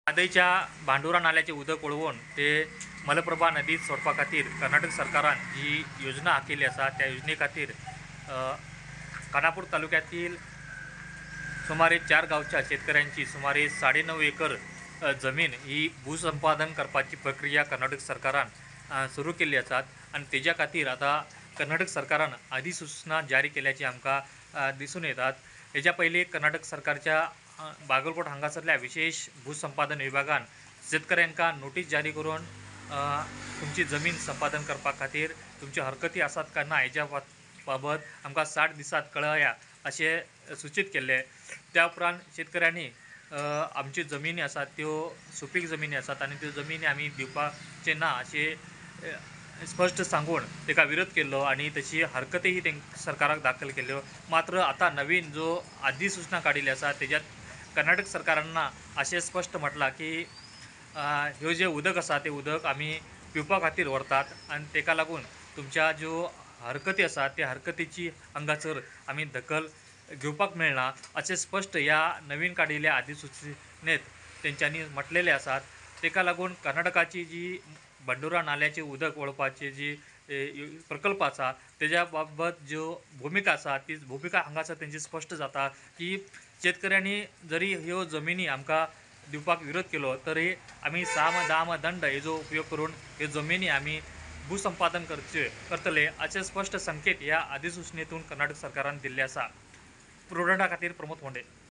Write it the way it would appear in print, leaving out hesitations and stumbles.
म्हादयच्या भांडुरा नाल्याचें उदक वळोवन ते मलप्रभा नदीत सोडपा खातीर कर्नाटक सरकारान जी योजना आखिल्ली आसा त्या योजने खातीर खानापूर तालुक्यातील सुमारे 4 गावच्या शेतकऱ्यांची सुमारे 9.5 एकर जमीन ही भूसंपादन करपाची प्रक्रिया कर्नाटक सरकारान सुरू केल्ली आसात आनी तेज्या खातीर आतां कर्नाटक सरकारान अधिसूचना जारी केल्याची आमकां दिसून येतात. हेज्या पयलीं कर्नाटक सरकारच्या बागलकोट हांगासरल्या विशेष भूसंपादन विभागान शेतकऱ्यांका नोटीस जारी करून तुमची जमीन संपादन करपा खातीर तुमच्यो हरकती आसात काय ना हेज्या बाबत आमकां 60 दिसांत कळया अशें सूचीत केल्लें. त्या उपरांत शेतकऱ्यांनी आमच्यो जमिनी आसात त्यो सुपीक जमिनी आसात आनी त्यो जमिनी आमी दिवपाचे ना अशें स्पश्ट सांगून ताका विरोध केल्लो आनी तशी हरकतीय तेंकां सरकाराक दाखल केल्ल्यो. मात्र आतां नवीन जो अधिसूचना काडिल्ली आसा तेज्यात कर्नाटक सरकारान अशें स्पश्ट म्हटलां की ह्यो जें उदक आसा तें उदक आमी पिवपा खातीर व्हरतात आनी तेका लागून तुमच्या ज्यो हरकती आसा त्या हरकतीची हांगासर आमी दखल घेवपाक मेळना अशें स्पश्ट ह्या नवीन काडिल्ल्या अधिसूचनेत तेंच्यांनी म्हटलेलें आसात. तेका लागून कर्नाटकाची जी बंडुरा नाल्याचें उदक वळपाची जी प्रकल्प आसा तेज्या बाबत ज्यो भुमिका आसा ती भुमिका हांगासर तेंची स्पश्ट जाता की शेतकऱ्यांनी जरी ह्यो जमिनी आमकां दिवपाक विरोध केलो तरी आमी साम दाम दंड हेजो उपयोग करून ह्यो जमिनी आमी भूसंपादन करतले अशे स्पश्ट संकेत ह्या अधिसूचनेतून कर्नाटक सरकारान दिल्ले आसा. प्रुडंटा खातीर प्रमोद फोंडे.